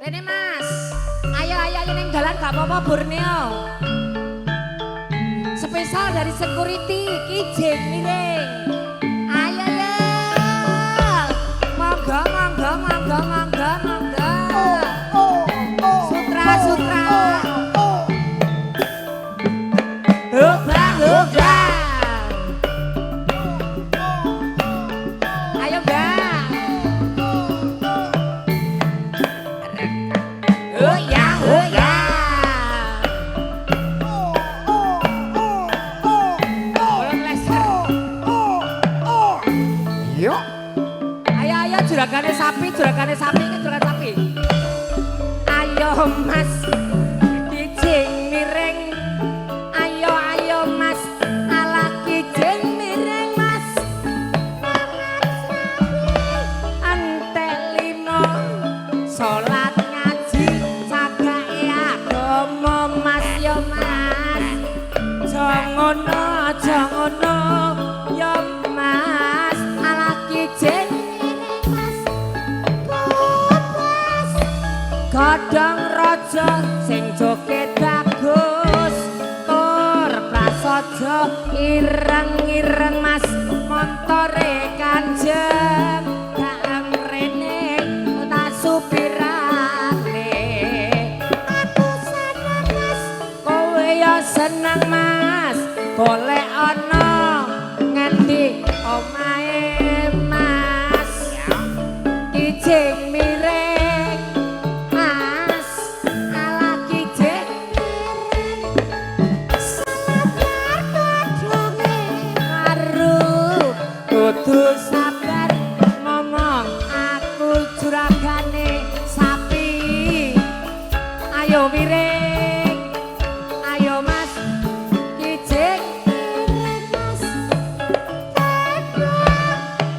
Rene Mas. Ayo ayo ayo ning dalan gak apa-apa Borneo. Spesial dari security Kijing miring. Ayo ayo. Monggo monggo monggo monggo monggo. Sutra sutra. Hubang hubang. Ayo Mbak. Oh ya, oh ya. Bolong leser. Yo. Ayo ayo juragane sapi iki juragan sapi. Ayo Mas, kijing miring. Ayo ayo Mas, ala kijing miring Mas. Entek limo salat ngaji cagake agama Mas yo Mas. Aja ngono yo Mas, ala kijing miring Mas. Bebas. Godhong raja sing joget bagus tur prasaja ireng-ireng Mas montore Kanjeng gak mrene tak supirane aku seneng Mas kowe ya seneng Mas golek ana ngendi omahe Mas kijing miring Mas ala kijing miring sabar godhonge karo kudu sabar ngomong aku juragane sapi ayo miring ayo Mas kijing miring Mas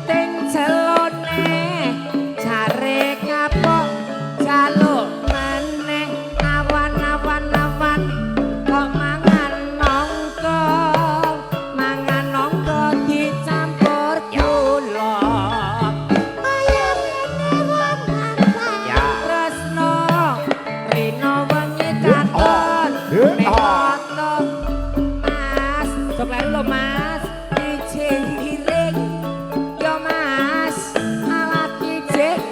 ting celone jare kapok jaluk meneh awan-awan awan kok mangan nangka mangan nangka dicampur gula kaya ngene wong Ya. tresno rino wengi katon ning kono Mas jok lari lho Mas kijing miring yo Mas ala kijing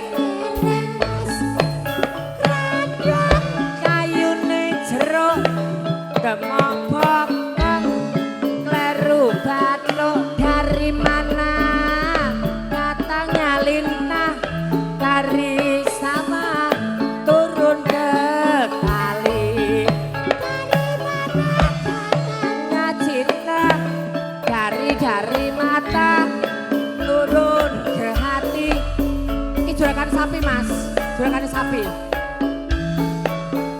miring Mas grandong kayune jeruk demok bokong kleru bathuk dari mana katanya lintah dari sama turun ke kali dari mana katanya cinta dari mata turun ke hati. Ini juragan sapi Mas, juragan sapi.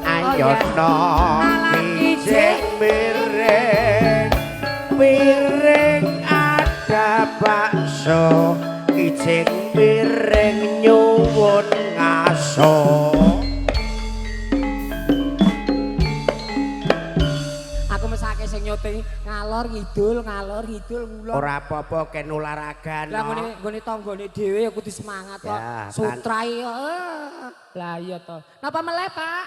Ayo ya. no Ala kijing kijing miring miring ada bakso kijing miring nyuwun ngaso. Aku mesake sing nyuting ngalor ngidul ngulon. Ora apa-apa ken olahraga Lah no. nggone nggone tanggane dhewe ya kudu semangat kok. Ya, Sutrai Lah iya to. Napa meleh, Pak?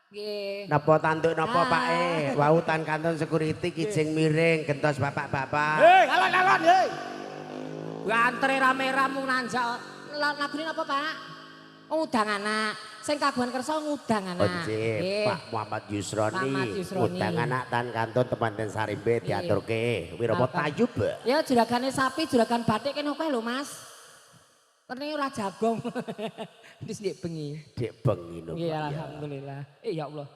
Nggih. Napa tanduk napa Ah. Pak e? Wau tan kanton security kijing miring gentos bapak-bapak. Hei, alon-alon, hei. Bantere rame-rame mung nanjak. Lagune napa, Pak? Oh, ngudang anak. Sing kagungan kersa ngudang anak. Oh, nggih, Nggih. Pak Muhammad Yusroni. Muhammad Yusroni. Ngundang anak tan kanton temanten Sarimbe diaturke. Wirama Apa? tayub. Ya juragane sapi, juragan batik kene akeh lho, Mas. Kene ora jagong. Wis ndek bengi. Dek bengi no. Nggih, Pak, ya. alhamdulillah. Eh ya Allah.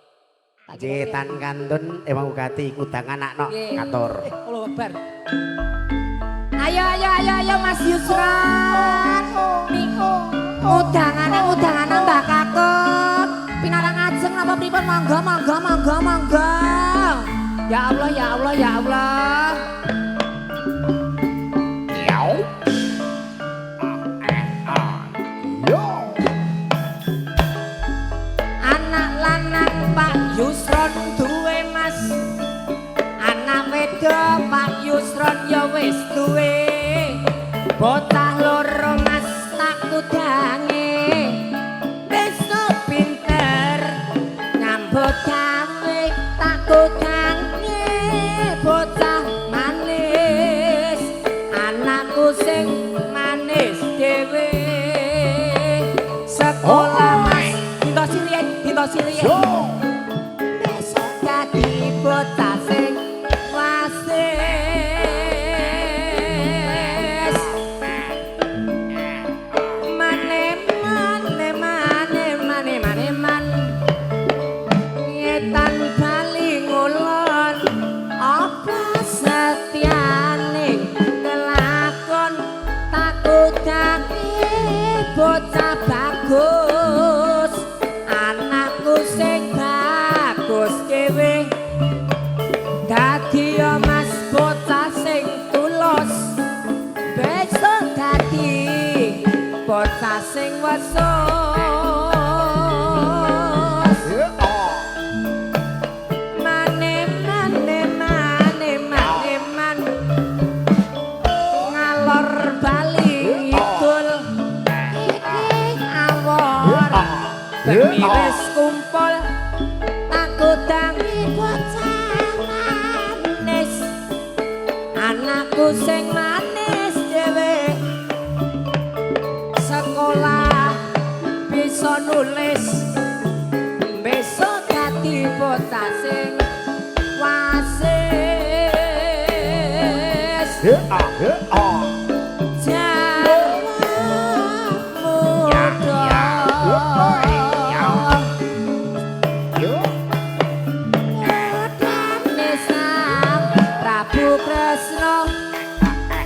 Tak Nggih, kira- tan kantun emang ugati ngundang anak no Nggih. katur. Allah Akbar. Ayo ayo ayo ayo Mas Yusran. Ngudangane ngudangane Mbah Kakung. Pinarang ajeng napa pripun monggo monggo monggo monggo. Ya Allah ya Allah ya Allah. Yo. Yo. Anak lanang Pak Yusron duwe Mas. Anak wedok Pak Yusron ya wis duwe. Bocah loro Mas tak kudange. Besok Sekolah, Mas. Dintosi riyen, dintosi riyen. Besok dadi bocah sing wasis. Mane mane mane mane mane man. Ngetan bali ngulon, apa setyane kelakon, takutake bocah bagus, anakku sing bagus dhewe, dadi ya, Mas, bocah sing tulus, besok dadi bocah sing wesus. Mane mane mane mane man, ngalor bali ngidul, iki awor bengi wis kumpul, takutangi bocah manis, anakku sing manis dhewe, sekolah bisa nulis, besok dadi bocah sing wasis. Jarwo muda. Mudane Sang Prabu Kresna,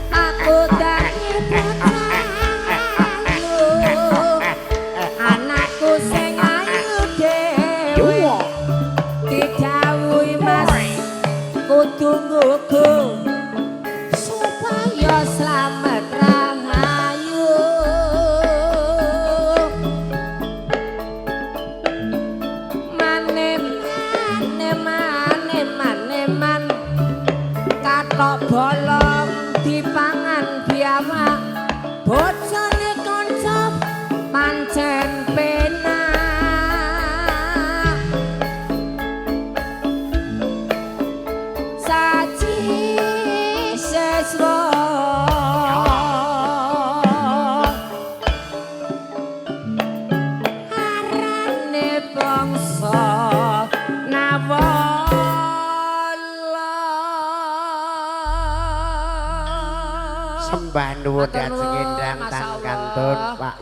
aku dadi bocah ayu, anakku sing ayu dhewe, didhawuhi, Mas, kudu nggugu supaya slamet rahayu. Mane mane mane mane man, kathok bolong dipangan biawak, bojone kanca pancen penak. Saji seswa arane bangsa Nawala. Sembah nuwun Matur dhateng nuwun, Endang Masya tan Allah. kantun Pak.